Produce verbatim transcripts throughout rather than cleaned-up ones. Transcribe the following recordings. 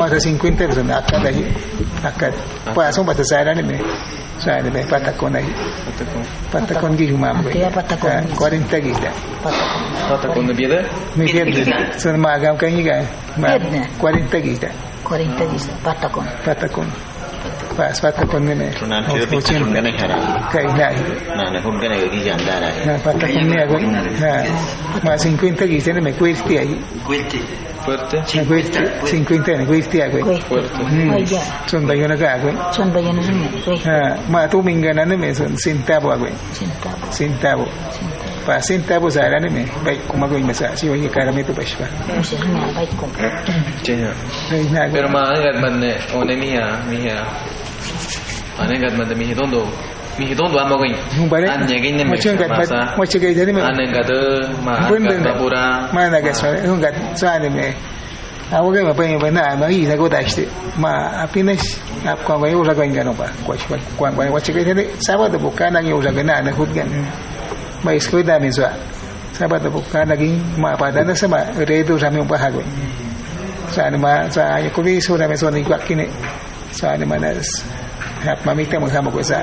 Mama sa cincuenta pesos na akad ahi. Akad. Pwa song basta sa na ni me. Sa ni me patakon ahi. Patakon. Patakon ki huma mo. Ate ya patakon. Ah, cuarenta kisa. Patakon. Patakon na biyade? Me biyade. Son ma agam kani ka. Ma, biyade. Cuarenta kisa. Cuarenta kisa. Patakon. Patakon. Pas patakon ni me. Tunan. Oh, piyade ochenta. Tunan gane hara. Kai na. Na, na, hum gane ki janda ra. Na, patakon ni ako. Na. Ma cincuenta kisa ni me cuarenta ahi. Cuarenta. Fuerte. Cinquenta, cinquenta, cinquenta, ah, güey. Fuerte. Hmm. Ay, ya. Son bayona ka, güey. Son bayona son, güey. Ah, ma tu minga na me son centavo, güey. Centavo. Centavo. Centavo. Pa centavo sa ra me. Bai kuma, güey, masa. Si, oye, cara me tu bai pa. No sé, no, bai kuma. Pero ma, angat man ne, one mia, mia. Ane ngat mada mihi tondu. Mihi tondu ama gwen. Hung bare. Ane gwen ne me. Mochung gat masa. Mochung gat ne me. Ane ngat ma. Bun ngat bun. Bura. Ma na gas. Hung gat sa ne me. Awo gwen ma pe me na ma i na go da shi. Ma apinas. Ap kwa gwen ura gwen gano ba. Kwa kwa kwa kwa chike ne. Sabado bu kana ni ura gwen na hut gwen. Ma isko da me zwa. Sabado bu kana gwen ma pa da na sama redu sa me ba ha gwen. Sa ne ma sa ya kuli so da me so ni kwa kine. Sa ne ma na s-, hap ma mi ta ma sa ma ko sa.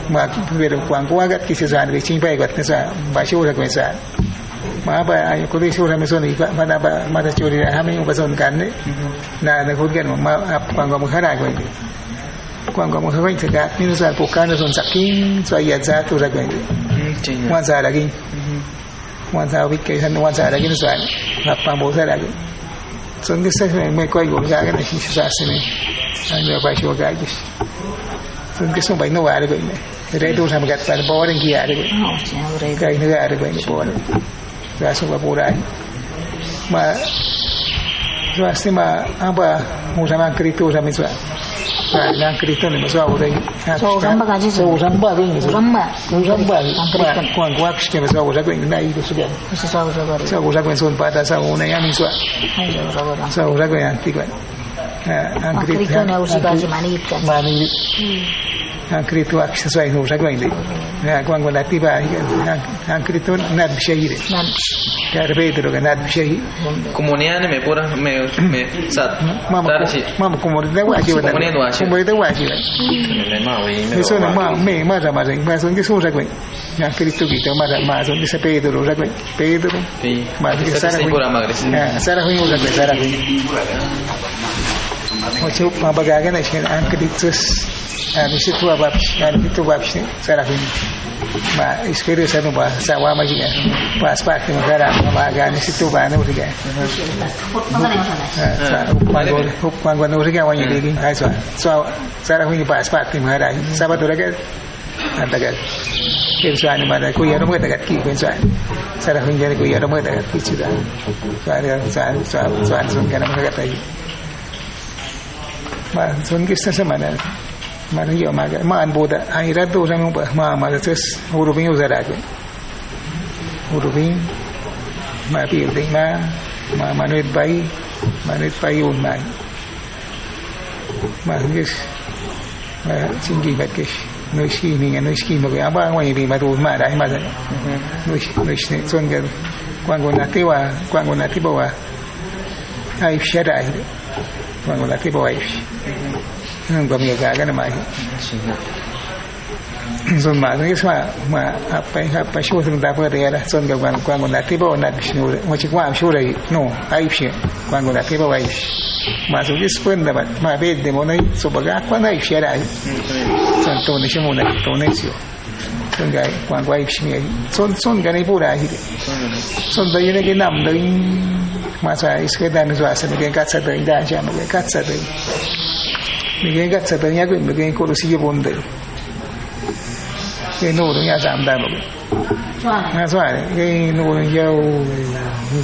Ma pero kwang kwa gat kisi sa ne ching pai gat ne sa. Ba shi ura ko sa. Ma ba ay ko de shi ura me so ni ba na ba ma ta churi ha mi ba son kan ne. Na ne khut gan ma ap kwang ko ma khara ko. Kwang ko ma khara ko sa gat ni sa ko kan son sa king so ya za tu ra ko. Wan sa ra king. Wan sa wik kei san wan sa ra kin suan. Ngap pang bo sa ra kin. Sun ke sa me koi go ga kin shi sa sini. Ang yo pa shi ga kin. Sun ke sun bai no ga kin. Re tu sam gat pa bo ren ki ga kin. Kai no ga kin bo ren. Ga sun ba bo ren. Ma Suwasti ma, apa, mu sama Kristo sama suwa. Sa, nang Kristo ni ma suwa uray. Suwa uramba kaji suwa. Suwa uramba kaji suwa. Uramba. Uramba. Nang Kristo. Kuan kuak sike ma suwa uramba na itu suwa. Suwa uramba. Suwa uramba sun pata suwa unay ami suwa. Ay, suwa uramba. Suwa uramba yang tiga. Ah, nang Kristo ni usi kaji mani kan. Mani. Nang Kristo ak suwa uramba ini. Ya, kuan kuan tiba. Nang Kristo na bishahire. Na bishahire. Kar Pedro ka na bishahire. Komunidad ni me pura, me, me, sat. Mama, tar si. Mama, komunidad wa jiwa. Komunidad wa jiwa. Komunidad wa jiwa. Me, ma, we, me, so, ma, me, ma, ma, ma, ma, so, so, so, so, na Kristo kita, ma, ma, so, sa Pedro, so, Pedro. Pi. Ma, sa, sa, pura, ma, Kristo. Ah, sa, sa, so, so, so, so. Ocho, ma, baga, na, siya, ang Kristo. Ah, ni situ, ah, bab, ah, ni situ, bab, si. Sarafin. Ma, iskiri sa nu ba, sa wa ma jiga. Pas pa ki magara, ma ga ni situ ba nu jiga. Ah, sa, upang go, upang go nu jiga wa ni lagi. Ai sa, sa, sarafin pas pa ki magara. Sa ba tu raga. Antaga. Kin sa ni ma da ku ya rum ka tagat ki kin sa. Sarafin ja ni ku ya rum ka tagat ki sida. Sa, sa, sa, sa, sun ka na ma ka tai. Ma, sun ki sa sa ma na. Mara yo ma, ma an Buda, ai ratu sa mung ba, ma, ma, sus, hurufin usa ra ko. Hurufin, ma, building ma, ma, manit bai, manit bai un ma. Ma, gis, ma, singgi bat gis, nuiski, mi, nuiski, ma, apa, ma, ini, ma, tu, ma, dai, ma, sa. Nuis, nuis, ni, sun, kan, kuan, kuan, nati, wa, kuan, kuan, nati, ba, wa. Ai, shara, ai. Kuan, kuan, nati, ba, wa, ai. Nung kami gaga na mai. Sun ma, sun ma, ma, apa, apa, shu sun da pa da ra, sun ga kuan, kuan, kuan, nati ba, na, shu, mo chi kuan, shu ra, no, ai, shu, kuan, kuan, nati ba, ai. Ma, sun gis pun da ba, ma, be, de, mo, na, so ba ga, kuan, ai, shu ra. Sun to ni, shu, mo, na, to ni, shu. Sun ga, kuan, kuan, ai, shu, ai. Sun, sun ga ni pura, ai. Sun da, yun, ke nam, da, yun. Ma, sa, is ke da, mi, sa, sa, mi, ke, kat, sa, da, da, ja, mi, ke, kat, sa, da. Mi, ke, kat, sa, da, ya, mi, ke, ko, si, ya, bon, da. Kei nu rung ya sam dam bok. Nga swa, kei nu rung yau,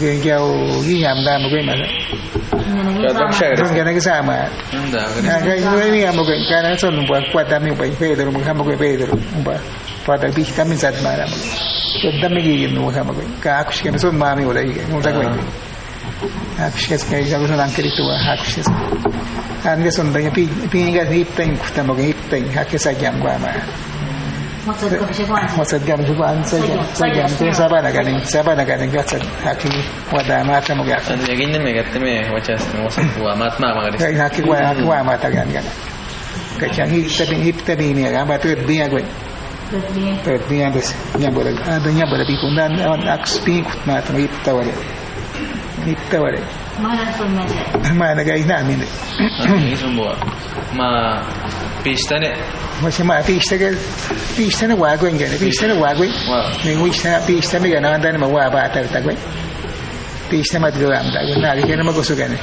kei yau, yi yam dam bok ma. Ka dam sha. Sun ka na ki sama. Nga kei nu rung yam bok, ka na sun bok, kwa dam bok, Pedro bok, ham bok, Pedro bok. Kwa dam bi dam sat ma dam bok. Kwa dam ki nu ham bok. Ka aku shi ka sun ma mi wala yi, nu sa ko. Hakushes kei jago sun ang Kristo wa hakushes. Ang sun da pi pi nga hip teng kuta mo hip teng hakes sa jam kwa ma. Masat gam shuba an sa jam sa jam te saba na ganing saba na ganing gat sa haki wada ma ta mo gat. Ang yagin ne me gat me wachas mo sa wa mat ma ma ganing. Haki wa haki wa ma ta gan gan. Kachang hip tabi hip tabi ni ga ma tu bi agwe. Tret biang des, nyabara, ada nyabara bi kundan, awan aks pi kut ma tama ip taware. Ip taware. Mana sun ma je. Mana ga ina mine. Ini semua. Ma pista ne. Masih ma pista ke, pista ne wa gwen gane, pista ne wa gwen. Wa. Ni pista, pista ne gane, anda ne ma wa ba ta ta gwen. Pista mat gawam da, na, kaya na magusto ka na.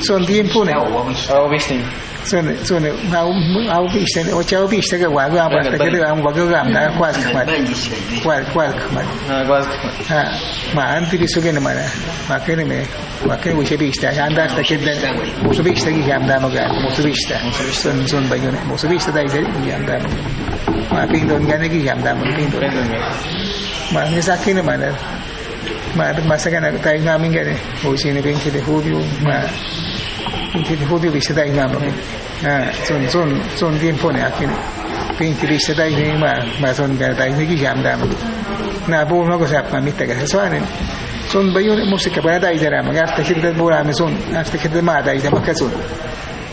Son tiempo na. Aw, pista. Son, son, aw, aw pista, o, aw pista ka wa, wa, pasta ka, aw, wa, gawam da, kwas, kwas, kwas, kwas. Ah, kwas. Ah, ma, anti piso ka na ma na. Ma ka na me. Ma ka na, wa, pista, anda hasta kida. Musu pista ki ham da ma ka, musu pista. Son, son ba yun, musu pista da, ki ham da ma. Ma pindon ka na ki ham da ma, pindon. Ma, ni sa ka na ma na. Ma, ma sa ka na, tayi namin ka na. O, sini veinte de julio, ma, veinte de julio, pista tayi namin. Ah, son, son, son tiempo na akin. Veinte pista tayi ma, ma son ka tayi ki ham da ma. Na, bo, ma ko sap ma mita ka. So, anin. Son ba yun, musika ba na tayi da ma. Hasta kida bo ra me son. Hasta kida ma tayi da ma ka son.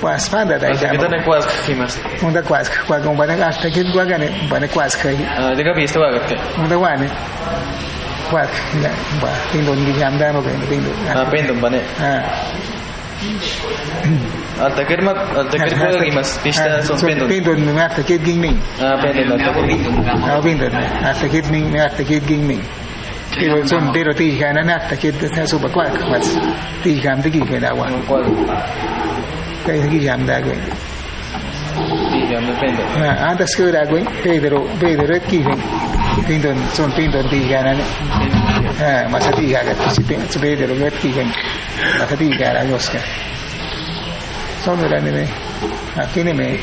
Pas panda da. Hasta kida na kwas ki mas. Unda kwas, kwas, unda na hasta kida kwa gane, ba na kwas kai. Ah, de ka pista wa ka. Unda wa ne. Kwas, na, ba, pindon ki ham da no, pindon. Ah, pindon ba ne. Ah. Hasta kida ma, hasta kida kwa ki mas, pista son pindon. Pindon, hasta kida ging ming. Ah, pindon, hasta kida. Ah, pindon, hasta kida ming, hasta kida ging ming. Pero son, pero ti gana na, ta kit, ta suba kwak, mas ti gam ti gi kwena wa. Kwak. Kaya ti gam da kwen. Ti gam da pindon. Ah, antas ko da kwen, Pedro, Pedro et ki kwen. Pindon, son pindon ti gana ne. Ah, masa ti gana, si Pe-, si Pedro et ki kwen. Masa ti gana, Oscar. Son da ne ne. Aki ne me.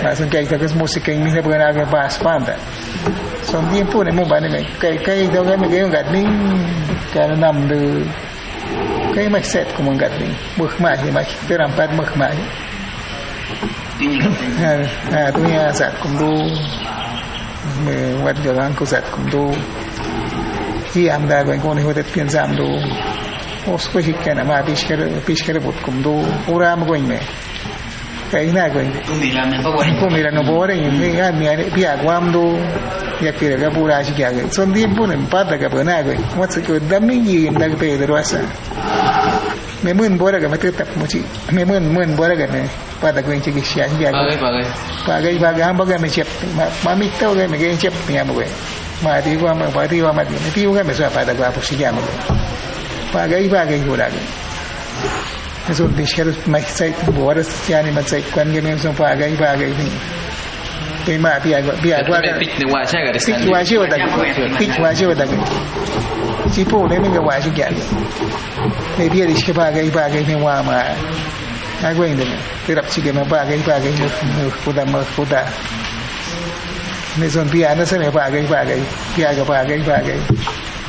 Masa kaya ta kes musika mi ne buena ke pas panda. Son tiempo ne mo ba ne me, kay, kay daw kay me kay ngat ning, kay nam de, kay ma set ko mo ngat ning, muk ma hi ma, te ram pat muk ma hi. Ha, ha, tu ya sat kum du, me wat jo lang ko sat kum du. Hi am da ko ko ne ho det pien sam du. Os ko hi kana ma pish kar, pish kar but kum du. Ura ma ko me. Kay na kwen. Kumira no bore, mi ga mi are, pia gwam do, ya kira ga pura si kya kwen. Son di pun en pata ga bana kwen. What's a good, da mi yi, da ga pe de rasa. Me mun bora ga me te tap muchi. Me mun, mun bora ga me. Pata kwen si kya si kya kwen. Pagai, pagai. Pagai, pagai, ham pagai me chep. Ma, ma mi to ga me ga chep, mi am kwen. Ma di wa ma, ma di wa ma di. Mi di wa ga me so pata ga pu si kya ma kwen. Pagai, pagai, bora ga. Zun di shkar mai sai tu boras yani ma sai kwan gani zun pagai pagai ni. Pe ma pia gwa, pia gwa. Pik ne wa sha ga. Pik wa shi wa da. Pik wa shi wa da. Chi po ne mi ga wa shi gya. Ne pia di shkar pagai pagai ne wa ma. Agwa inde. Tirap chi ga ma pagai pagai ne. Puda ma puda. Ne zun pia na sa ne pagai pagai. Pia ga pagai pagai.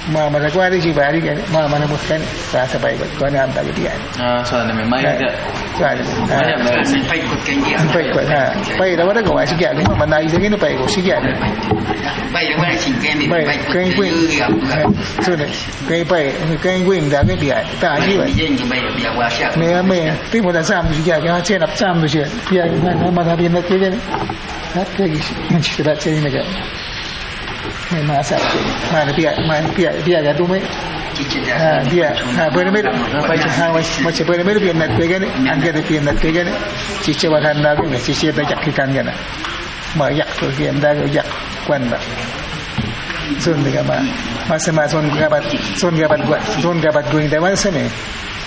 Mama na kwari si bari kani, mama na mukhan, sa sa pai ko, ko na am tagi diyan. Ah, so na me, mai da. So na me, ah. Mai da. Pai ko kani. Pai ko, ha. Pai da wala ko wa si kya, mama na isa kini pai ko si kya. Pai da wala si kani, pai ko kani. So na, kani pai, kani ko im da kani diyan. Ta si wa. Me, me, ti mo da sam si kya, kani chen ap sam si kya. Kya, ma, ma, ma, na bi na kani. Hat kani, si da kani na kani. Masa, mana pia, mana pia, pia ga tu me. Ah, pia, ah, pia me, ah, pia, ah, mas, mas pia me pia nat pia gani, angga de pia nat pia gani. Chiche wa han na gani, chiche da yak ki kan gana. Ma yak tu pia da yak kwan da. Sun de ga ma, masa ma sun ga bat, sun ga bat gua, sun ga bat gua da masa me.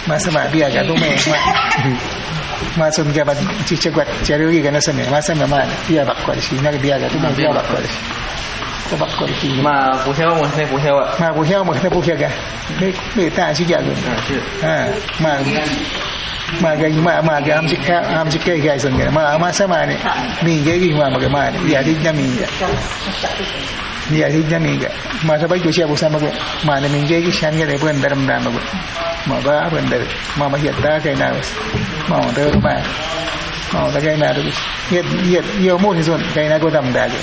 Masa ma pia ga tu me, ma, ma sun ga bat chiche gua, chari gi gana sa me, masa ma ma pia bak gua si, na pia ga tu me pia bak gua si. Ko bak ko ki. Ma, puhya mo ne puhya wa. Ma, puhya mo ne puhya ga. Me, me ta si ga. Ah, si. Ha, ma. Ma ga, ma, ma ga, am si ka, am si ka ga son ga. Ma, ma sa ma ne. Mi ga gi ma, ma ga ma ne. Ya di na mi ga. Ya di na mi ga. Ma sa bai ko si abu sa ma ko. Ma ne mi ga gi shan ga de buen daram da ma ko. Ma ba buen dar. Ma ma ya da ka na. Ma da ma. Ma da ka na. Yet, yet, yo mo si son. Ka na ko dam da ga.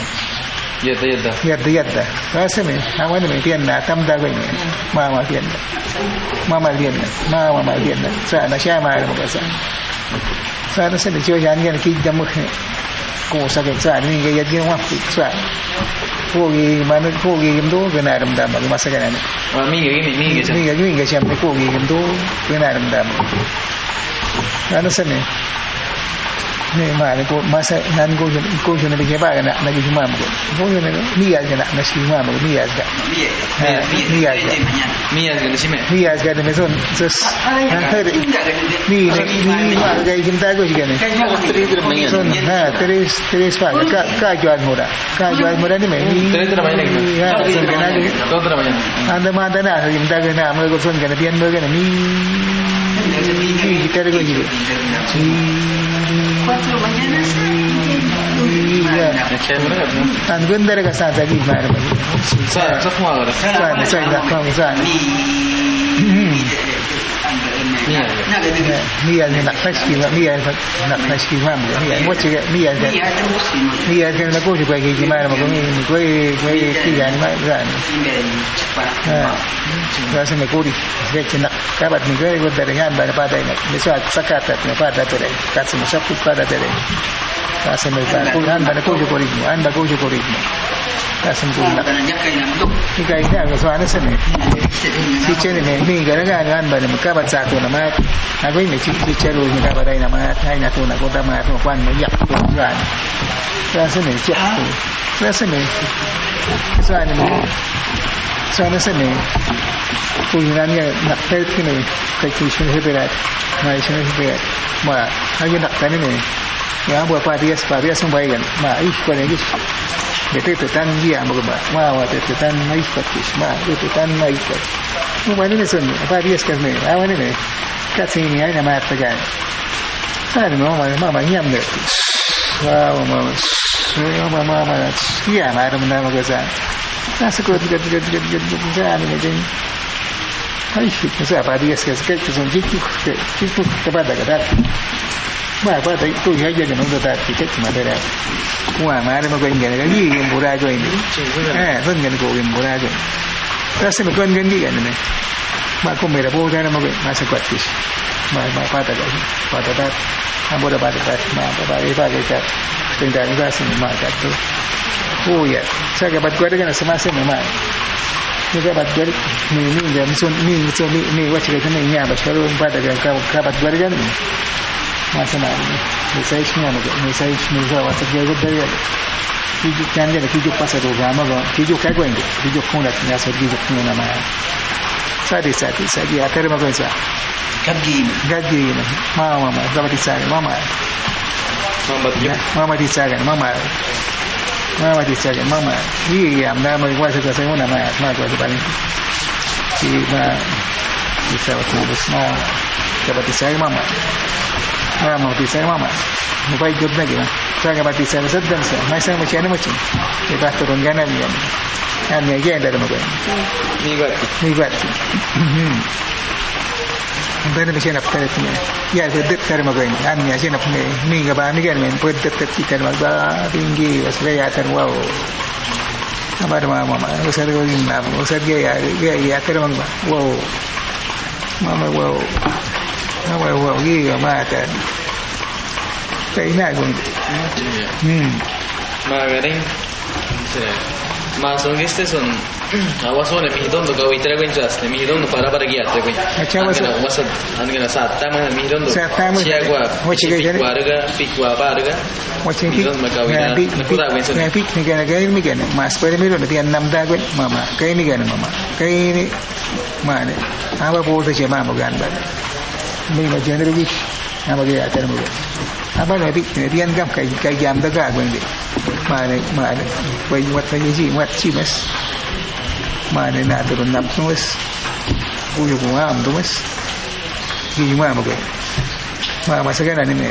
Yadda, yadda. Yadda, yadda. Rasa me, awan me, piyan na, tam da gwen me. Mama piyan na. Mama piyan na. Mama, mama piyan na. Sa na siya ma mo sa. Sa na sa ni siya yan yan ki da mo. Ko sa ke sa ni ke yadda mo sa. Ko gi mana ko gi do ke na dam dam ma sa ke na. Wa mi ke mi mi ke. Mi ke mi ke siya ko gi do ke na dam dam. Ano sa ni. Nè, ma, nè, ko, ma sa, nan ko, ko, ko, nè, bê, ba, nè, nè, ko, ma, ma, ko, ko, nè, mi, ya, nè, nè, si, ma, ma, ko, mi, ya, nè. Mi, ya, nè. Mi, ya, nè. Mi, ya, nè, si, me. Mi, ya, nè, me, son, sus. Ha, ha, mi, nè, mi, ma, ko, kim, ta, ko, si, nè. Son, ha, tres, tres, pa, ka, ka, jual mura. Ka, jual mura, nè, me, mi. Tres, tres, ma, nè. Ha, son, ka, na, ko. Dos, tres, ma, nè. Anda, ma, anda, na, kim, ta, ko, na, ma, ko, son, ka, na, bien, ma, ko, na, mi. Ki, ki, ta, ko, si, nè. An gun dara ka sa sa gi mara ma. Sa, sa kuma wara. Sa, sa, sa, sa, sa. Miya. Miya, miya, nak pas ki ma, miya, nak pas ki ma, miya. Mo chi, miya. Miya, kan na ko si kwa ki mara ma, ko mi, ko, ko, ki ya ma, ya. Ha. Sa sa me ko di. Sa sa nak. Kabat mi gwe gwe dere yan ba pa dai na. Mi sa sakat na pa da dere. Kat sa mi sa pu pa da dere. Kat sa mi ba ku han ba na ku ju kori mo. An ba ku ju kori mo. Kat sa mi ku na. Ni kai na so an sa mi. Si chen mi mi ga ga an ba na kabat sa tu na ma. Na gwe mi si si chero mi kabat dai na ma. Ai na tu na ko da ma tu kwan mi yak tu ran. Kat sa mi yak tu. Kat sa mi. Sa ni mi. Sa na sa mi. Ku na ni na pe ki mi. Kei ki shun hibirat, mai shun hibirat. Ma, ayu nak tani ne. Ya, bo pa dias, pa dias, sung bai gan. Ma, ih, ko ne ih. Bete te tan ya, mo ba. Ma, wa te te tan, ma, ih, pa kis. Ma, te te tan, ma, ih, pa. Mo ba ne sun, pa dias kan ne. Awa ne ne. Kat sini ai na ma ta gan. Sa ne, ma, ma, ma, ma, nyam ne. Wa, ma, ma, ma, ma, ma, ma. Ya, ma, ma, ma, ma, sa. Sa, sa, ko, ko, ko, sa, ne, ne. Ai, shi, sa, pa, di, yes, yes, ke, ke, son, ki, ki, ki, ki, ke, pa, da, ka, da. Ma, pa, da, tu, ya, ya, no, da, da, ki, ke, ma, da, da. Wa, ma, ma, ko, ngan, ka, yi, yi, bura, ko, ni. Eh, son, ngan, ko, yi, bura, ko. Sa, sa, ma, ko, ngan, di, ngan, ne. Ma, ko, mera, bo, da, ma, ko, ma, sa, ko, ti. Ma, ma, pa, da, ka, pa, da, da. Ambo da ba da ba, ma, ba, ba, ba, ba, ba. Teng da ni ba sin ma ka tu. Oh, ya. Sa ka bat gua da ka na sama sin ma. Ni ka bat gua ni, ni, ni, mi sun, ni, mi sun, ni, ni, wa chi ka ni, ni, ba, sa, ba, da ka, ka, ka bat gua da ka ni. Ma, sama. Ni sa, ni, ma, ni sa, ni sa, wa sa, gua da ka. Ki ju kan da, ki ju pa sa do ga ma ga. Ki ju ka gua ni. Ki ju kung da, ni sa, ki ju kung na ma. Sa di, sa di, sa di, atar ma gua sa. Gagi. Gagi. Ma, ma, ma, gabati sa, ma, ma. Mama di sa kan, mama. Mama di sa kan, mama. Iya, iya, mama, mama, mama, mama. Iya, ma. Di sa, ma, ma. Mama di sa, mama. Mama, mama. Sa, mama di sa, mama. Sa, mama di sa, mama. Sa, mama di sa, mama. Sa, mama di sa, mama. Ni ba turun gana ni. Ani, iya, dari mama. Ni ba. Ni ba. Mhm. Bene mi shenap tare tine. Ya, bene tare magwe. An ya shenap ne. Mi ga ba mi ga me. Bene tare tare magwe. Bingi, was ga ya tare wow. Amar ma ma ma. Usar go na. Usar ga ya ya ya tare magwe. Wow. Mama wow. Mama wow. Gi ga ma tare. Kai na go. Hmm. Ma ga ring. Ma song este son. Awa sone mi hidon do gawi tare gwen jas ne, mi hidon do para para gi atre gwen. Acha, awa sone. Wasa, an gana sa tama mi hidon do. Sa tama. Sia gwa. Wachi gwa. Pikwa raga, pikwa ba raga. Wachi pik. Hidon do gawi na. Pik, pik, pik ni gana gana mi gana. Mas pare mi lo ni pian nam da gwen mama. Kai ni gana mama. Kai ni mane. Awa bo se mama gan ba. Mi ma general wish. Ama gaya tara mo. Ama na bi, bi an gam kai, kai gam da ga gwen de. Mane, mane. Wai wat na ji, wat chi mas. Mane na to nam to mas. Ku yu ku am to mas. Ji ma mo gwen. Ma, ma sa ga na ni me.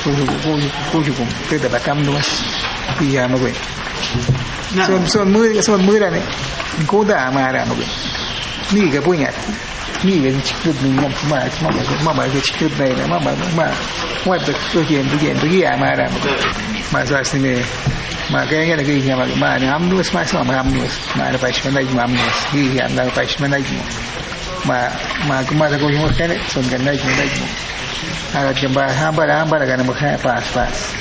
Ku yu ku, ku yu ku, ku yu ku. Te da ba tam to mas. Ji ya mo gwen. Son, son mu, son mu ra ni. Ku da ma ra mo gwen. Ni ga pu nya. Ni wen chik tut ni mama, mama, mama, mama, chik tut ni, mama, mama. Wa, tu, tu, yen, tu, yen, tu, yen, mara. Ma, sa, si, me. Ma, kaya, kaya, kaya, ma, ma, ni, am, nus, ma, sa, ma, am, nus. Ma, na, paish, ma, nai, ma, am, nus. Ni, ya, na, paish, ma, nai, ma. Ma, ma, ma, sa, ko, yung, kaya, son, kaya, nai, ma, nai, ma. Arat, kaya, ba, hamba, hamba, kaya, ma, kaya, pas, pas.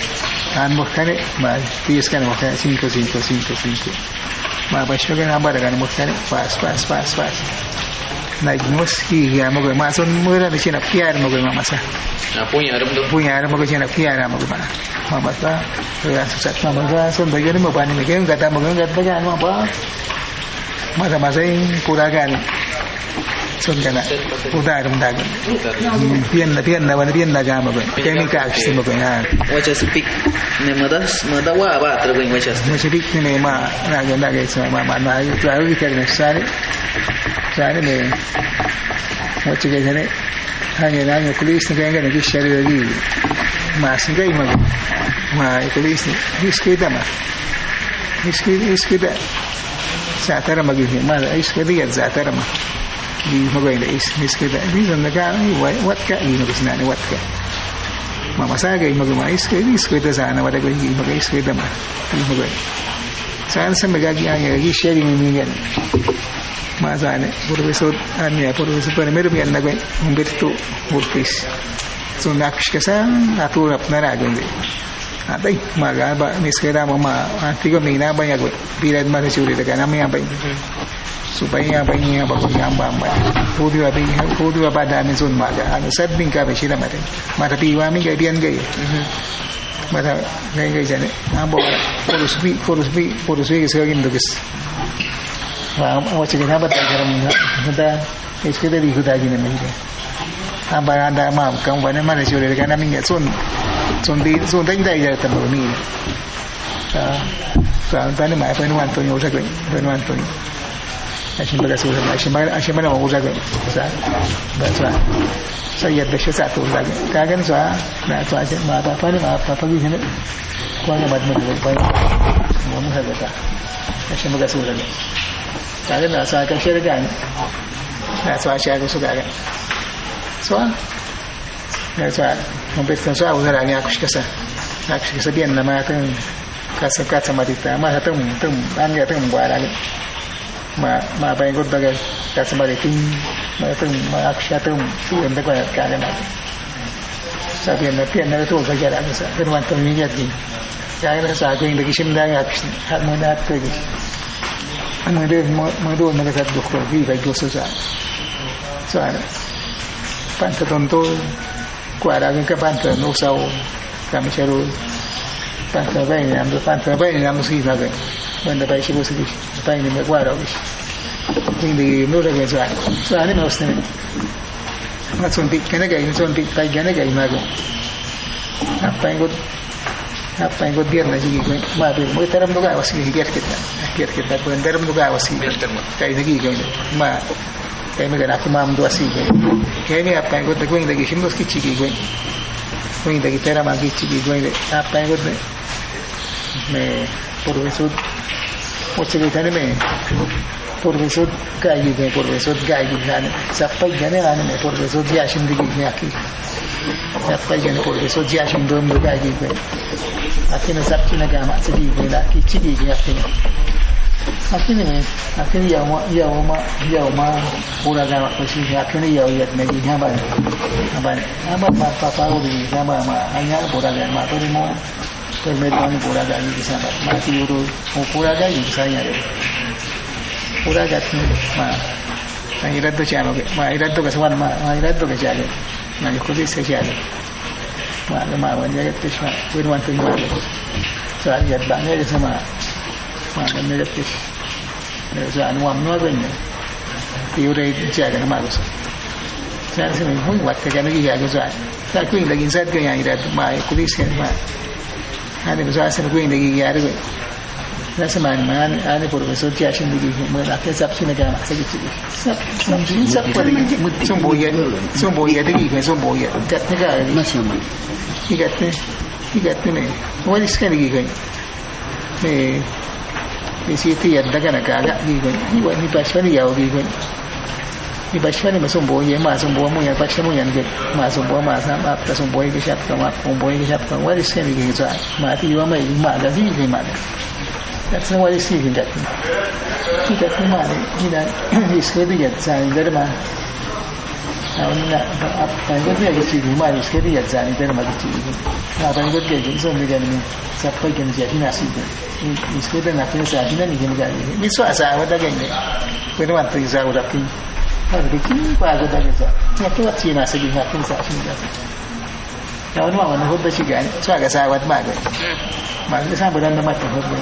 An, ma, kaya, ma, pis, kaya, ma, kaya, cinco, cinco, cinco, cinco. Ma, paish, kaya, hamba, kaya, ma, kaya, pas, pas, pas, pas. Nai nus ki ya mo ko ma son mura ni chin ap kiar mo ko ma masa. Na punya ram do. Punya ram mo ko chin ap kiar mo ko ma. Ma masa. Ya susat ma masa son da yoni mo bani me ke gata mo ko gata ka ma ba. Masa masa in pura kan. Son kana. Uda ram da. Pian na pian na wan pian na ka mo ko. Kemi ka akis mo ko ya. Wacha speak. Ne madas mada wa ba tra ko wacha. Wacha speak ne ma na ga na ga sa ma ma na ya tra wi ka ne sari. Sari ne. Mochi ke sari. Hangi na hangi kulis ni kenga ni kishari lagi. Ma singa ima. Ma kulis ni. Iskuita ma. Iskuita, iskuita. Satara ma gini. Ma iskuita ya satara ma. Di ma gini is iskuita. Di zan naga ni wa watka ni ma kisna ni watka. Ma masa ga ima ma iskuita iskuita sana watka ni ma iskuita ma. Di ma gini. Sana sa mega gi hangi kishari ni ni. Masane, profesor, ani profesor, primero mi anna kwe, Humberto Ortiz. So, nakshkasa, atu rap nara kwe. Atai, maga ba, miskera mama, antigo mina ba ya kwe. Bilad mara churi daga na mi ba. So, ba ya ba ya ba ko ya ba ba. Hudu ba, hudu ba da mi sun maga. Anu sad bin ka ba shira mate. Mata piwa mi ga bian ga. Mata ga ga jane. Ambo, porus bi, porus bi, porus bi, sa gin dugis. Wa, wa chike na ba ta karam na, da, es ke da di kuda gina mi. Amba anda ma, kam wane ma, chule ka na mi, sun, sun di, sun dai dai da ta mi. Sa, sa, tani ma, pa ni wan to ni, usa ko, pa ni wan to ni. Ashi ba ka su, ashi ba, ashi ba na usa ko. Sa, ba sa. Sa yadda shi sa to usa ko. Ka gan sa, na sa, ashi ma, pa, pa ni ma, pa, pa ni. Kwa na mat mo, pa ni. Mo mo sa ta. Ashi ba ka su. Kaga na sa ka share ka. Na sa share ko so kaga. So. Na sa. Mo bet sa usa ra ni akush kasa. Akush kasa bien na ma kan. Kasa kasa ma dita ma sa tum tum an ya tum bwa ra ni. Ma ma ba ngut ba ka. Kasa ma dita. Ma tum ma akush tum. Su en da kwa kaga na. Sa bien na bien na tu ka ya ra sa. Kan wan tum ni ya di. Kaga na sa ko in da ki shim da ya. Hat mo na tu. Mudul, mudul, mudul, mudul, mudul, mudul, mudul, mudul, mudul, so, panta tonto, kwara ka panta no sao, kami charu, panta bai ni nam, panta bai ni nam si na bai, manda bai si bosi, bai ni me kwara, hindi no sa so, so, ani mas ni, mas un pik, kana ka, mas un pik, bai kana ka, mago. Apa yang kau Apa yang kau biar na jigi kau, ma biar, mo taram duga wasi, biar kita, biar kita, kau taram duga wasi, kai na jigi kau, ma, kai na gana aku mam duga si kau. Kai ni apa yang kau, kau yang lagi sim duga ki jigi kau, kau yang lagi taram ki jigi kau, apa yang kau, me, profesor, mo jigi tani me, profesor, Gai gi, profesor gai gi, ane, sappai gane, ane, profesor ya shim digi, ane, aki. Sappai gane, profesor ya shim dom do gai gi, ane. Aki na sapchi na gama, sigi, ane, aki, chigi, ane, aki. Aki ni, aki ni, yaw ma, yaw ma, yaw ma, pura gama, kasi, aki ni, yaw, yat, nagi, haba, haba, haba, ma, papa, uri, haba, ma, anya, pura gama, pura mo. Permet mani pura gani kisa ba. Mati uru, mo pura gani kisa ya. Pura gani, ma. Ma iraddo chano ke, ma iraddo ka swan, ma, ma iraddo ka chale. Ma yukuli se chale. Ma, ma, wan ya ke, ma, win wan tu ma. So, ya ba ne ke sama. Ma, wan ya ke. So, anu am no gani. Iure chale ma ko. Sa, sa, hui, wat ka gani ya ko sa. Sa, kuin lagi sa ko ya iraddo, ma, yukuli se, ma. Ani, basa, sa, kuwi, nagi, yari, kuwi. Nasa man, man, ani, profesor, tiya, shin, digi, mo, na, ke, sap, shin, ga, ma, sa, digi. Sap, sap, shin, sap, pa, digi. Sumbo, ya, sumbo, ya, digi, kuwi, sumbo, ya. Gat, ni, ga, digi. Masya, man. Igat, ni, igat, ni, me. Wali, skan, digi, kuwi. Me, me, si, ti, ya, daga, na, ga, ga, digi, kuwi. Ni, wa, ni, pas, pa, ni, ya, digi, kuwi. Ni bashani ma sumbo ye, ma sumbo mo yan, bashani mo yan ge, ma sumbo ma sa, ma ta sumbo ye, shap ka, ma sumbo ye, shap ka, wa ri se ni ge sa, ma ti yo ma, ma da si ge ma. That's not what is seeking that. Ki that ma ni, ni na, ni se di ya sa ni da ma. Na, na, pa, pa, pa, ni se di ya sa ni da ma ki. Na, pa, ni ge, so ni ge ni, sa pa ge ni ya, ni na si ge. Ni, ni se di na, ni sa, ni na ni ge ni ge. Ni so sa, wa da ge ni. Wa ni wa ti sa, wa da ki. Hal bi ki pa ga da ga sa. Nya tu chi na sa gi ha tu sa shi ga. Nya wa wa na hu da shi ga. Sa ga sa wa ma ga. Ma ga sa ba da na ma tu hu ga.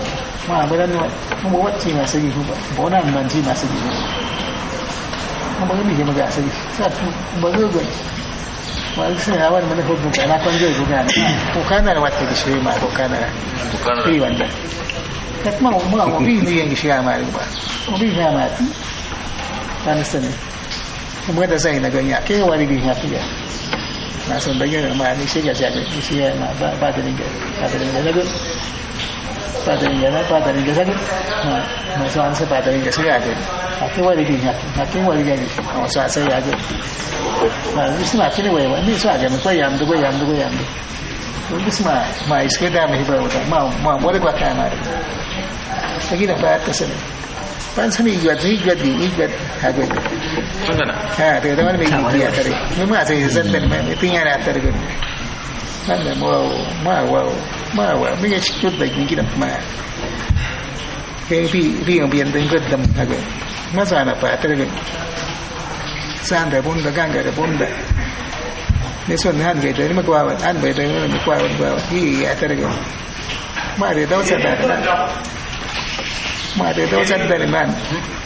Ma ba da na ma wa chi na sa gi hu ba. Bo na man chi na sa gi hu. Ma ba ga mi ga ma ga sa gi. Sa ba ga ga. Wa sa ya wa ma na hu ga na kon ga ga. Ko ka na wa ta gi shi ma ko ka na. Ko ka na. Ri wa da. Kat ma ma wa bi ni yang shi ma ba. Wa bi ya ma. Kan sa ni. Mwa da sai na ga nya, ke wa ri bi nya pi ya. Na son ba ya ma ni shi ya ya ni shi ya ma ba, ba da ni ga, ba da ni ga na ga. Ba da ni ga na, ba da ni ga sa ga. Ma, ma so an sa ba da ni ga sa ya ga. A ke wa ri bi nya, a ke wa ri ga ni. Ma so an sa ya ga. Ma ni si ma ki ni wa wa, ni so ya ga, ma kwa ya, ma kwa ya, ma kwa ya. Ni si ma, ma is ke da me hi ba wa, ma, ma, ma de kwa ka ma. Sa ki na ba ta sa ni. Pan sami igat, igat, igat, hagat. Sundana. Ha, te teman mi igat tari. Mi ma sai satan mi, mi tinya na tari gun. Mana mau, mau, mau, mau. Mi ngi chikut baik mi kidap ma. Kaya pi, pi yang pian tengkut dam hagat. Masa na pa tari gun. Sanda bunda, ganga da bunda. Ni sun han gai tari ma kwawan, han bai tari ma kwawan, kwawan. Hi, ya tari gun. Mare dau sa dani man. Mare dau sa dani man.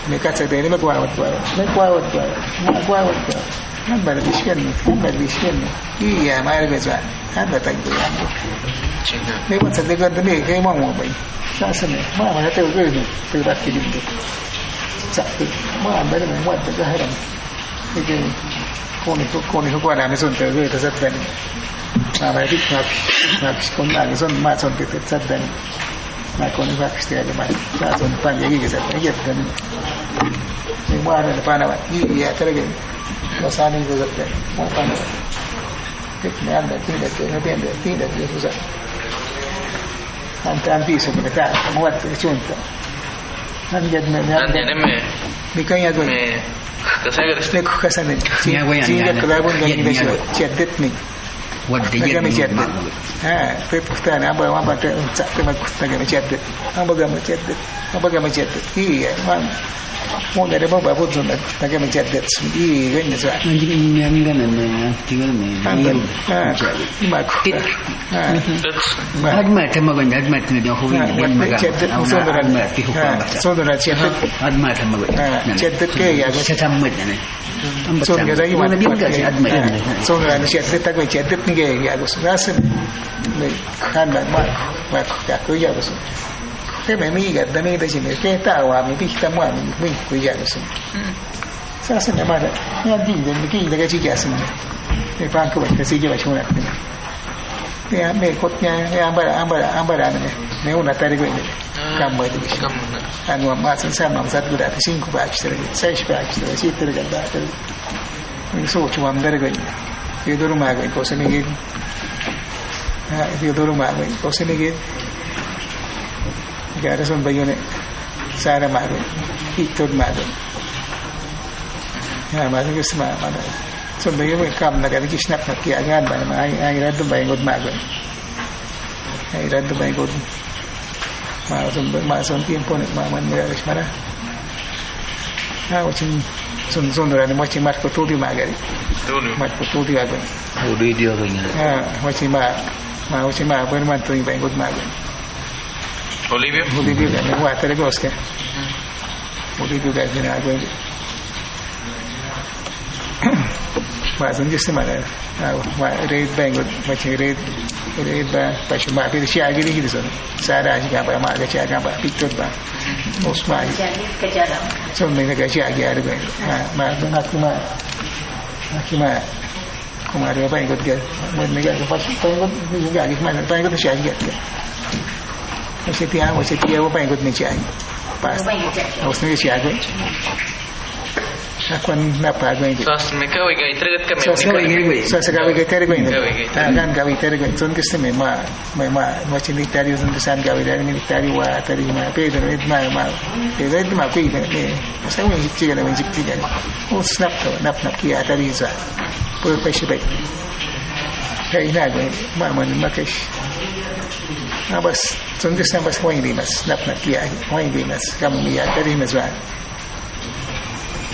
Me ka sa dani me kwawat kwawat. Me kwawat kwawat. Me kwawat kwawat. Nan bar bishken ni. Nan bar bishken ni. Iya mare be sa. Nan bar tak be yan. Me kwat sa de ka de me ke ma mo bai. Sa sa me. Ma ma te ke ni. Te rat ki ni. Sa. Ma ma me mo ta ka haram. Ike, koni, koni, koni, koni, mi son te, te, te, te, na, ma, dik, na, na, kon, na, mi son, ma, son, te, te, te, na, koni, ma, kiste, ma, ma, son, pan, ye, ye, te, te, te, ni, ma, na, pa, na, ma, ye, ye, te, te, ma, sa, ni, te, te, ma, pa, na, te, me, anda, ti, te, te, te, te, te, te, te, te, An tan piso me ta, mo wat chunta. An yad me, an yad me. Mi kaya go. Me, kasa ga. Me kasa ne. Sin, sin ya kala bon ga ni. Chat det ni. Wat de ya me chat det. Ha, pe kuta na ba, ba, te, sa, te ma kuta ga me chat det. Amba ga me chat det. Amba ga me chat det. Iya, man. Mo ne ba ba bu zun na ga me chat det. Iya, ga ne sa. Nang ni nang ga na me, nang ti ga me. Amba. Ha. Ma kuta. Admar tama gwen, admar tama gwen, ho gwen, gwen maga. Admar tama gwen. Admar tama gwen. Sa tama gwen ne. Admar. Admar. Sa tama gwen. Sa tama gwen. Sa tama gwen. Sa sa ne ma da. Ya di de mi ki de ga chi ya sa ne. Ne pa ko ba ka si ke ba chu na. Ne ya me kot ne ya ba ba ba ne. Ne una ta de ko ne. Kam ba de. Kam na. Anu ma sa sa ma sa ku da sin ku ba chi de. Sa shi ba chi de. Si de ga da de. Mi so chu am de ko ne. Ye do ma ko se mi ge. Ha, ye do ma ko se mi ge. Ga da son ba yo ne. Sara ma ko. Itot ma ko. Ya, ma ko sma ma. Son ba yo kam na ka ki snap na ki angan ma ma ai ai ra dum ba ngot ma ko. Ai ra dum ba ngot. Ma son ba ma son tiempo ne ma man mira la semana. Ah, wachin son son ra ne wachin Marco Tulio ma gari. Tulio. Marco Tulio ma gari. Tulio ma gari. Ah, wachin ma ma wachin ma buen man tu ba ngot ma gari. Olivio? Olivio ka ne wa tere goske. Olivio ka ne agwe. Wa zan jiste ma da. Wa red ba ngot, ma chi red, red ba, pa shi ma pi shi agi di son. Sara shi ka ba ma ga shi ka ba, picture ba. Osma. So me ga shi agi ari ba. Ma, ma, ma, ma. Kumare, paikot ke, mwen mega, paikot, mega, mane, paikot siya ke. Mesti tiang, mesti tiang, paikot ni siya. Pas. Mesti siya ke. Aku na pa ko ini. Sos mega wega iterget ke. Sos mega wega, sos mega wega iterget ini. Kan gawi iterget. Son ke seme ma, ma, ma, mesti ni tari, son ke san gawi tari, ni tari wa, tari ma, pe, ma, ma, pe, ma, kui, ma, ni. Sa wen jik jik na wen jik jik na. O snap to, nap nap ki atari sa. Pwe pwe shi bai. Kai na wen, ma man ma kesh. Na bas, son ke sa bas wen di mas, nap nap ki ai, wen di mas, kam mi atari mas wa.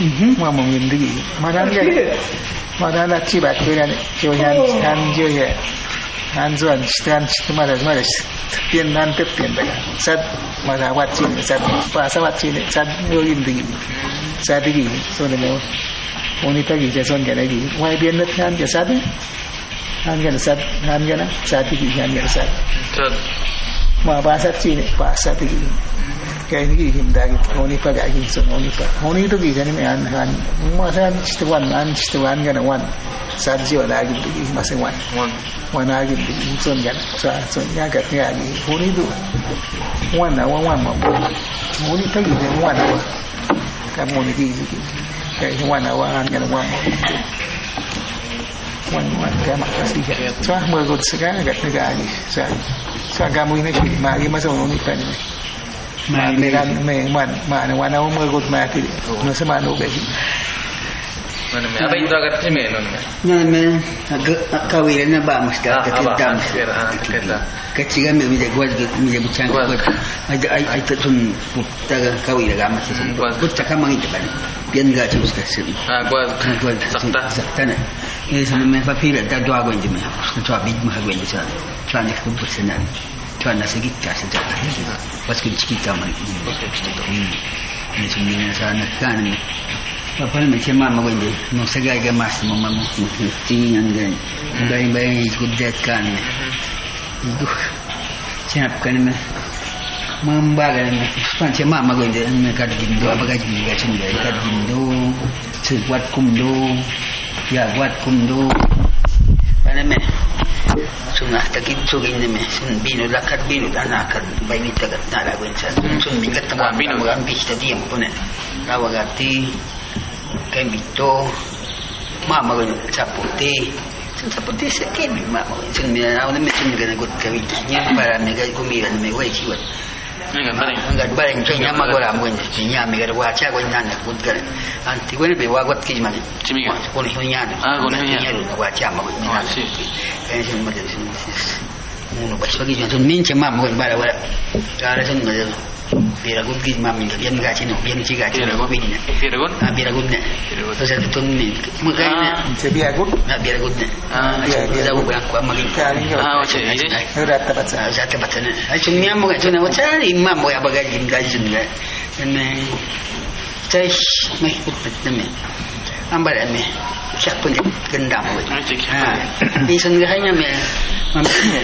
Mhm. Mamo ngin digi. Maran ya. Maran achi bat ko yan. Yo yan, yan yo ya. Yan zuan, yan, mara, mara. Pian nan tep pian ba. Sat, mara wat chin, sat, pasa wat chin, sat yo ngin digi. Sat digi. So ne mo. Oni ta gi, ja son ga digi. Wai pian nat yan ja sat. Hàn gana sat, hàn gana sat, hàn gana sat. Sat. Ma ba sat chi ne, ba sat ki. Kei ni ki him da ki, honi pa ga ki, so honi pa. Honi tu ki jani me hàn, hàn. Ma sat chi tu wan, hàn chi tu hàn gana wan. Sat ji wa da ki tu ki ma se wan. Wan. Wan a ki tu ki, so gana, so, so ya ga ya ki. Honi tu. Wan na, wan, wan ma. Honi pa ki ne, wan na, wan. Ka honi ki, ki. Kei wan na, wan, hàn gana wan ma. Wan, wan, kei ma kasi ka. Sa, mơ got sa ka, gat na ka agi. Sa, sa ka mo ini si, ma agi ma sa mo ni pa ni. Ma, me, me, wan, ma, na, wan, wan, mơ got ma ti. No sa ma no ka si. Mana me, apa itu agat si me, no me. Na me, aga, aga wira na ba mas ka, ah, ka apa, dam. Ah, kira, ah, kira. Ka chiga me, mi de gwad, mi de buchang gwad. Gwad. Ay, ay, ay, ta tun, ta ka, ka wira ga mas. Hmm, gwad. Gwad ta ka mangi ta ba ni. Pian ga chus ka si. Ah, gwad. Ah, gwad. Sakta. Sakta na. Eh, sa me papila ta dwa gwen di me. Sa dwa big ma gwen di sa. Sa ne ku bu sa na. Sa na sa git ka sa ta. Pas kun chiki ta man. Hmm. Ne su ni na sa na kan me. Papal me che ma ma gwen di. No sa ga ga mas ma ma mo. Ti ngan ga. Bai bai ku det kan me. Duh. Chap kan me. Mamba kan me. Pan che ma ma gwen di me ka gin do ba ka gin ga chin ga ka gin do. Sir gwat kum do, ya gwat kum do. Bana me. Sun ah takit sugin ne me. Sun binu lakat binu dana kat bai mi takat na la gwen sa. Sun mi kat tamam binu gam bi ta diam pune. Lawa gati. Kem bito. Mama gwen saputi. Sun saputi se kem mama gwen. Sun mi na ne me sun gana gut ka bito. Ni para me ga gumi gana me wai chiwat. Ngan bareng. Ngan bareng, che nya ma gora mo, che nya mi gora wa cha gwen nan kut gora. An ti gwen be wa got ki man. Chimi gora. Wa, kon hi nya. Ah, kon hi nya. Nya ru wa cha ma gwen. Ah, si. Kan sin ma de sin. Mo no ba so ki jan sun min che ma mo bara bara. Kara sun ma de. Bira gut ki ma mi ga bian ga chi no, bian chi ga chi no. Bira gut. Bira gut. Ah, bira gut ne. Bira gut. To sa tun min. Mo ga ne. Ah. Che bira gut. Ah, bira gut ne. Ah, iya, iya. Jauh banyak, kuat makin. Iya, iya. Ah, macam ini. Rata baca. Ah, rata baca ni. Ai, sun miam mo, sun na baca, imam mo, apa gajin, gajin, gajin. Ini, cai, meh, put, put, ni meh. Ambar, meh. Siap pun gendam, mo. Ah, cik. Ah, ini sun gajin, meh. Mami, meh.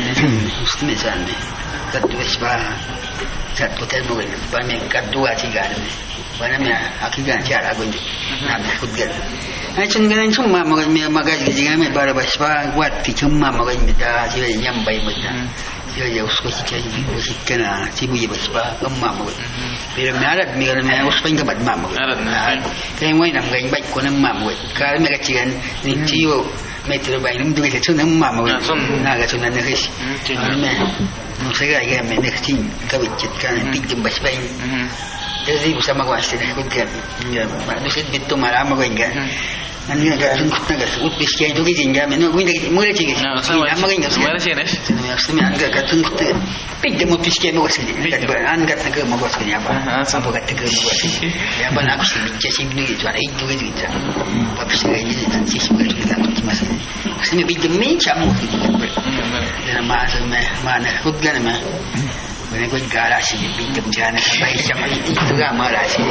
Mesti, meh, sana, meh. Kat, wes, bah. Sat kuter mawei, ba me kat dua tiga ne. Ba na me aki gan chara gun. Na me kut gan. Ai chun gan chun ma mawei me ma gai gi ga me bara ba spa wat ti chun ma mawei me ta si yam bai me ta. Si ya usko si chai usko si kana si bu ye ba spa kam ma mawei. Pero me arat me gan me usko inga bat ma mawei. Arat me. Kaya mo inam gan bai ko na ma mawei. Kaya me ka chigan ni tiyo. Metro bai nung dui le chun nang ma ma wen. Ah, chun. Na ga chun nang nang his. Hmm, chun. Ano me. Nung sa ga ga me nang chin ka wit chit ka, hmm, pit dum bas bai. Hmm. Te zi bu sa ma gwa sti nang kut ga. Nga, ma, nung sit bit tu ma ra ma gwa nga. Hmm. An nga ga chun kut na ga ut bis ke tu ki jin ga me. No, win da mu le chi. Na, sa ma ma gwa nga. Mu le chi ne. Chun, ya, sa me an ga ga chun kut na ga. Pik de mo piske mo kasi. Pik de. An gat na ke mo kasi ya ba. Aha, sa. Apa gat na ke mo kasi. Ya ba na kusti mi kasi mi tuan itu gitu. Apa sih ini sih suka kita tuh mas. Kasi mi pik de mi chamo gitu. Hmm, benar. Dan ma sa me ma na kut gan ma. Mana kut gara sih pik de jana ba sama itu ga ma ra sih.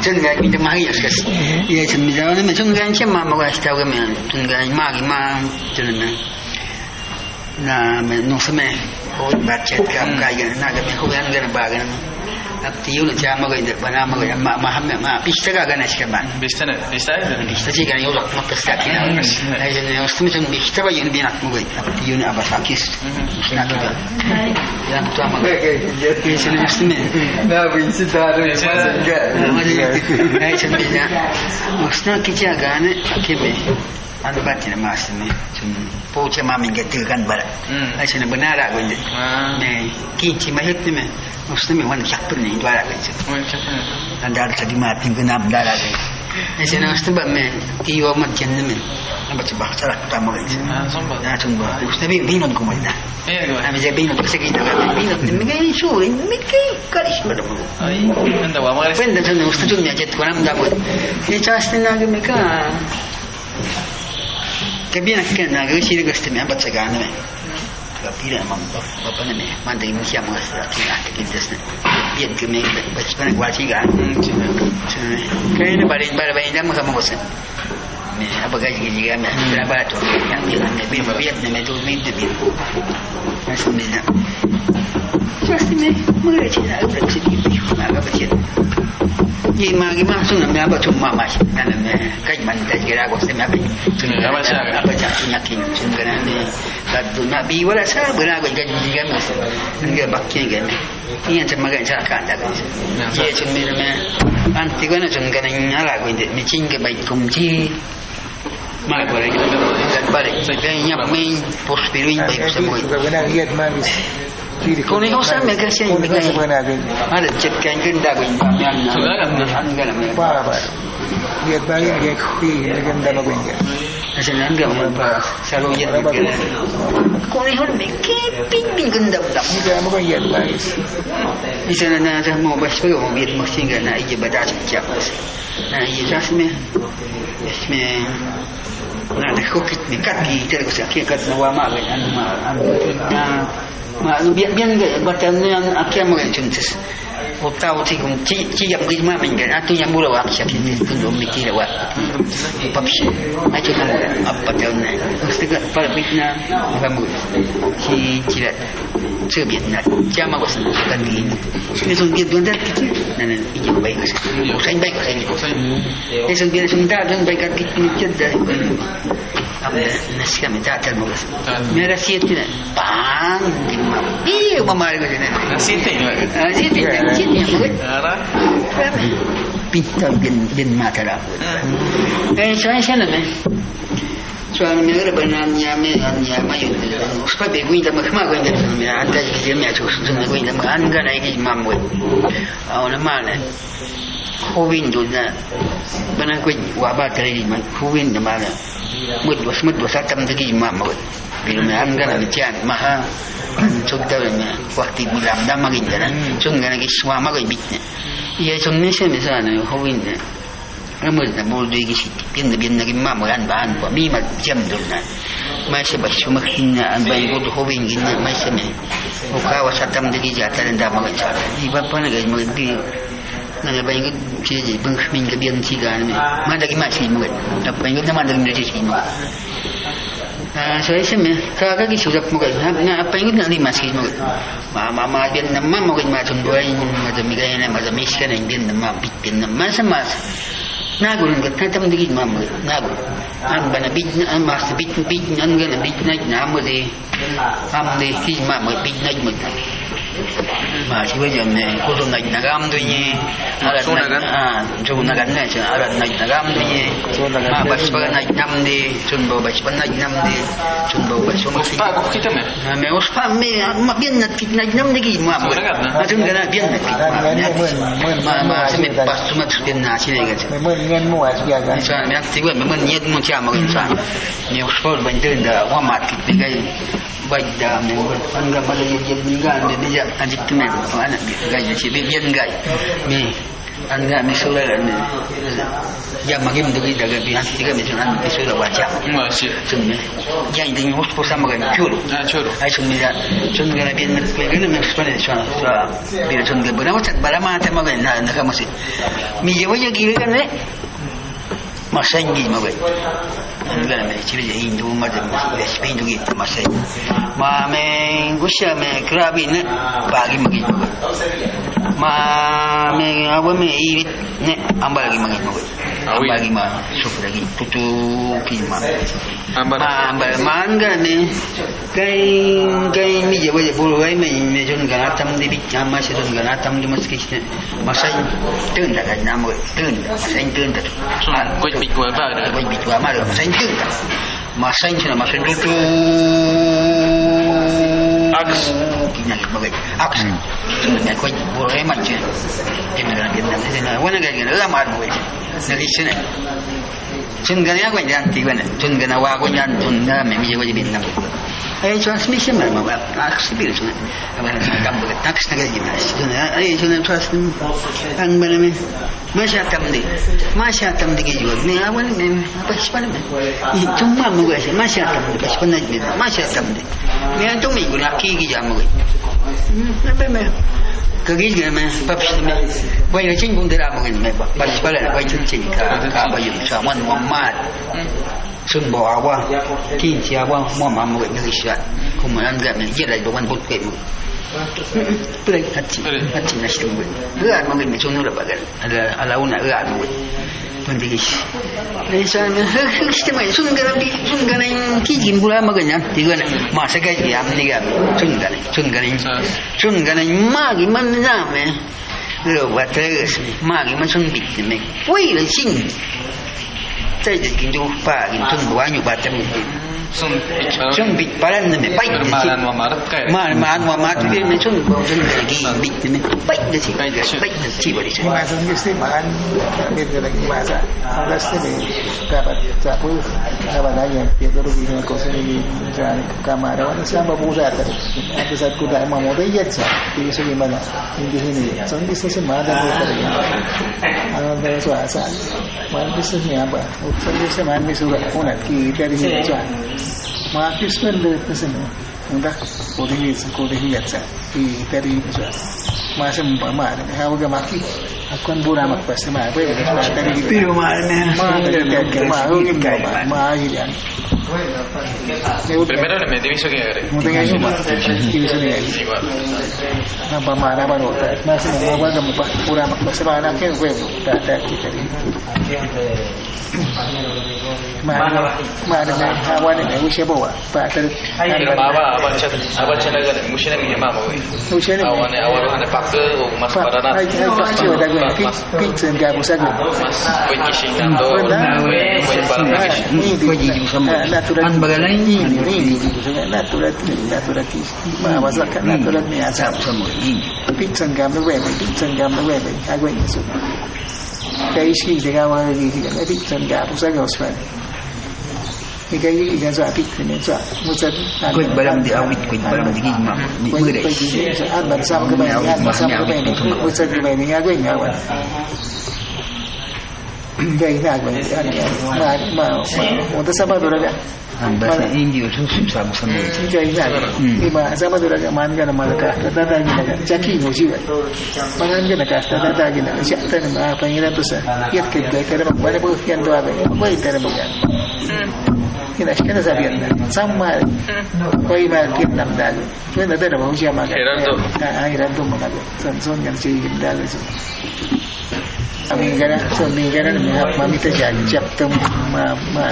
Chun ga pik de ma ya kasi. Ya chun mi jana me chun ga chama ma kasi tau ga me. Chun ga ma ma chun me. Na me nung sa me, hui bat chet kam kai gan, na ga me hui an gan ba gan. Ap ti yu na cha ma gan, ba na ma gan, ma, ma ham me, ma, pista ga gan as ka ba. Pista ne, pista ne. Pista chi gan yu lak ma pista ki na. Hmm. Ai jen ne, nung sa me jen pista ba yu ni binak ma gan. Ap ti yu na ba sa kis. Hmm. Na ki ba. Yan tua ma gan. Ai jen ne, nung sa me. Na, bin si da, bin si da. Ai jen ne, nung sa me ki cha gan, ki me. An ba ti na ma sa me. Jen Pu che ma min ke tu kan bara. Hmm. Ai chen bana ra gun de. Ah. Ne, kin chi ma het ne me. Us ne me wan chak pun ni dua ra gun che. Wan chak pun. An dar sa di ma pin gun am dara gun. Ai chen us ne ba me, ti yo ma chen ne me. An ba che ba sa ra ta ma gun che. Ah, som ba. Na chung ba. Us ne bi, bi non ko ma da. Eh, go. Ami je bi non ko se ki da, bi non ne me ke su, me ke ka ri shi ba da. Ai, an da wa ma. Pen da chen us ne chen me je ko nam da mo. Ni chas ne na ke me ka. Kabinak kena ga siri ga stemi abat sa gana me. Kapira mam ba ba ne me. Manda im siya mga sa kina ta kin des ne. Biyan kami ba ba na kwa chiga. Kaya na barin bara barin da mga mga sa. Me apa ga jiga jiga me. Bara bara to. Ya biyan me biyan me biyan me to me de biyan. Mas me na. Just me, mura china, ura chini, mura chini. Ye ma, ye ma, suna me, aba chuma ma, nana me, kai man, kai gira ko se me, aba. Suna, aba cha. Aba cha, suna kin, suna kana me. Kadu na bi wala sa, bana ko, kai gira me. Nge bak kin ge me. Iyan cha ma, kai cha ka da ko. Ye chun me me. Anti ko na chun kana ala ko de, me chin ge bai kum chi. Mara pare, pare. Kaya niya main post piruin bai ko sa mo. Kone ho sa me kasi me kasi. Ada chet kan kan da ko. Para para. Yet ba yet kui kan da ko. Kasi nan ga mo ba. Sa lo yet me kasi. Kone ho me ke pin pin kan da da. Ni ka mo yet ba. Isa na na sa mo ba sa mo yet mo singa na ije ba da sa. Na ije sa me. Yes, me. Na, na, ko kit ni, kat ki, tera ko sa, ki, kat na wa ma, an, ma, an, na, ma, an, bian, bian, bian, bata ni, an, akia mo, an, chun, sis. Uta, uti, kum, chi, chi, yam, ki, ma, min, kan, atu, yam, bula, wa, akia, ki, ki, kun, mi, ki, wa. Pap, shi. Ai, chu, na, apa, ta, na. Usti, ka, pa, bit, na, wa, mu. Chi, chi, la. Chơ biên na, cha ma ko sa, kan ni. Ni sung biên tuan dat ki. Na, na, ije bai ko sa. Ko sa bai ko sa. Ni sung biên sung da, sung bai ka ki ni chet da. Am na, na sia me da tal ma ko sa. Mera siete na. Bang, di ma. Ih, ma mare ko na. Na siete. Ah, siete, siete ma ko. Ara. Pinta biên, biên ma tara. Eh, sa, sa na me. Suami mi ora ba na nya mi, nya mi yun. Supa be guin da ma, ma guin da mi, an da ji mi a chu, su mi guin da ma, an ga na ji mam we. A ona ma na. Hovin du na. Ba na guin wa ba ta ji ma, hovin da ma na. Mut was, mut was a tam da ji mam we. Bi mi an ga na mi tian, ma ha. Chuk da mi, wakti mi lam da ma guin da na. Chun ga na ji swa ma guin bit na. Ye chun mi se mi sa na, hovin na. Amul na mul dui ki si, biên na biên na ki ma mo yan ba an ba, mi ma jam dul na. Mai se ba su ma khin na, an ba ngu du ho bin gin na, mai se me. O ka wa sa tam de ki ja ta da ma ga cha. Ni ba pa na ga ma di. Na ba ngu ki ji bang min ka biên chi ga me. Ma da ki ma si mo. Da ba ngu na ma da ki ma si mo. A, so ise me, ka, ka ki suzap mukha, na, na, apa ingut na ni mas ki mukha. Ma, ma, ma, biyan na ma mukha ma chun buhay, ma jami kaya na, ma jami siya na, biyan na ma, biyan na ma sa mas. Na gurun ka, na tam digi ma mukha, na gurun. An ba na bit na, an mas bit, bit, an ga na bit na, na mukha. Am de, ki ma mukha, bit na mukha. Ma, si wa jam ne, ko so na, na gam du ni, arat na, a, so na gam ne, arat na, na gam du ni. Ma, bas pa na, nam de. Chun bo bachpan na nam de, chun bo bachpan. Uspa ko kita me. Na me uspa me, ma biyan na kit na nam de ki ma. Chun gana biyan na kit. Ma, ma, ma, se me pas tu ma tu biyan na si ne ga. Me, me, ngen mo as biya ga. Sa me ti wa me, me, ngen mo cha ma ga sa. Me uspa ban de da, wa ma kit de ga. Ba da me, an ga ma le ye, ye, ni ga, ne, ne, ya, an jit me, an ga, ye, si, biyan ga. Me. An ga mi sura ne. Ya ma gim du gi da ga bi an ti ga mi sura ne sura wa ja. Ma si. Sun ne. Ya indi ni hos posa ma ga ni churu. Ah, churu. Ai sun ne ya. Sun ga na bi ne ga ne mi sura ne sura. Bi sun ga bura ma ta bura ma ta ma ga na na ka ma si. Mi ya wa ya gi ga ne. Ma sa ngi ma ga. An ga me chiri ya hindu ma de mi hindu gi ma sa. Ma me gusha me krabi ne. Ba gi ma gi. Ma me awa me i Ne, ambal gi ma ngi ma. Awi. Ambal gi ma, sufra gi, tutu gi ma. Ambal. Ma, ambal, ma an ga ne, kai, kai mi je, waje, bulu, kai mi, mi jun ga na tam di bi, ama se jun ga na tam di mas kis ne. Ma sa, tun da ga na mo, tun da, sa tun da. Sun, koi bi kwa ba da. Koi bi kwa ma, ma sa tun da. Ma sa tun da, ma sa tun da. Aks. Ki na, ma, aks. Hmm. Tun da, koi, bulu, kai ma, tun. Tun da, tun da, tun da, wana ga, ga, la ma, mo. Nalisi ne. Chun gana ya gwen yan ti gwen. Chun gana wa gwen yan chun na me mi gwen bin na. Eh, transmission ma ma wa. Ak sipil chun. Awa na kam bu tax na gwen na. Chun na, eh, chun na trans. An bana me. Masha tam de. Masha tam de ki yo. Me awan me. Apa sipana me. Chun ma mu gwen. Masha tam de. Sipana me. Masha tam de. Me antum mi guna ki ki jam gwe. Hmm, na me me. Ka ki gwe me, pap shi me. Wai na ching bung dera gwe me, pap shi pala, wai ching ching ka, ka ba yum sa wan wan mat. Sun bo awa, kin chi awa, mo ma mo gwe me shi. Kuma an ga me, ye lai ba wan bot gwe mo. Hmm, hmm, pulai hati, hati na shi gwe. Ga mo gwe me chun nu la ba ga. Ala, ala una ura mo. Pun di gish. Ni sa me, hek, hek, site mai, sun gana bi, sun gana in, ki jin bula ma gana, di gana. Ma sa ga ya, ni ga, sun gana, sun gana in. Sun gana in, ma gi man na me. Lo, ba tres, ma gi man sun bit me. Wei, la sin. Sa di kin du pa, kin sun bua nyu ba tem. Sun bit paran ne me, pai de si. Ma, ma, ma, tu me sun, sun de gi bit me, pai de si. Pai de si, pai de si. Ma sun de si, ma an, mir de la gi ma sa. Ma de si me, ka ba, sa pu, ka ba da ya, pie do gi me ko se ni, ja, ka ma ra, wa sa ba bu sa ta. Ante sa ku da ma mo de ya sa. Ti so gi ma na. Ni de ni, sun de si ma da de ta. Ano de so sa. Ma de si me ba. Utsa dusya man mi sura una ki tari ni chwa. Ma ki spen de peseno. Unda kodi ni sa kodi ni yatsa. Ki tari ni chwa. Ma se ma ma ne ha waga ma ki. Akon bura ma pas ma. Bwe ma tari ni. Piru ma ne. Ma tari ni ma. Ma hi ya. Primero le metí mi soke. No tenga yo ma. Ki so ni. Na ba ma na ba no. Ma se ma waga ma pura ma pas ma na ke we. Ta ta ki tari. Mare, mare, mare, awa ne, wishe bo wa. Patar. Awa, awa, chan, awa, chan, awa, ne, wishe ne, mi, ma, ma, wi. Wishe ne. Awa ne, awa, ne, pak, o, mas, pa, para, na. Ai, ai, pak, chiwa, da, wi, pi, pi, sen, ga, busa, wi. Mas, wi, kishi, na, do, wi, wi, para, na, kishi. Ni, ni, ni, natural, ni, ni, ni, natural, natural, ma, mas, natural, ni, asa. Pi, sen, ga, wi, pi, sen, ga, wi, awa, ni, su. Kay shi de ga wa di di ga di san ga pu sa ga swan. Ni kay di ga sa pik ne sa. Mu sa. Kwek balam di awit, kwek balam di gima. Ni kwek, mu de. Kwek di sa an ban sam ga bai, an ban sam ga bai. Mu sa ga bai ni ga bai ga wa. Bai na bai. Ma ma ma. Mu ta sa ba do ra ga. An bas na indio su su sa sa mo. Jai jai. Hmm. Ima sama dura ka man ka na man ka. Ta ta ta gina ka. Jaki mo jiwa. Man ka na ka ta ta ta gina. Siya ta na ma pa ngira to sa. Yat ke ga ta na ma ba na bo yan do a ba. Ba ta na ma. Hmm. Ina shkena zabian na. Sama. Koi ma kian nam dalu. Koi na dara bau jama. Hirandu. Ah, hirandu ma dalu. Son, son kan si dalu so. Ami gara, son mi gara mi hap ma mi ta jali jap tum ma, ma,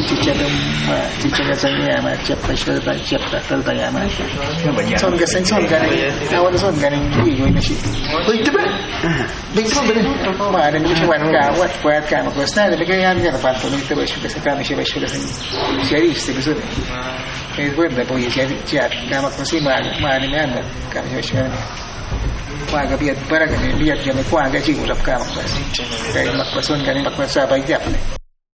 chicha tum ma, chicha ka son ya ma, jap pa shal pa, jap pa tal pa ya ma. Son ka sen son gara, awan son gara, ni yo na shi. Oi, tiba. Big problem. Ma, ada ni cuman ka, wat, wat ka, ma, kos na, ada bigyan ka, dapat tu, ni, terus, suka, suka, ni, suka, suka, sini. Serius, serius. Ni, bukan, dah, boy, serius, siap. Ka, ma, kos, ma, ma, ni, ma, ka, ma, suka, suka, ni. Ma, ka, biat, barang, ni, biat, ka, ma, kuang, ka, cikgu, rap, ka, ma, kos. Ka, ma, kos, ka, ni, ma, kos, sabai, siap, ni.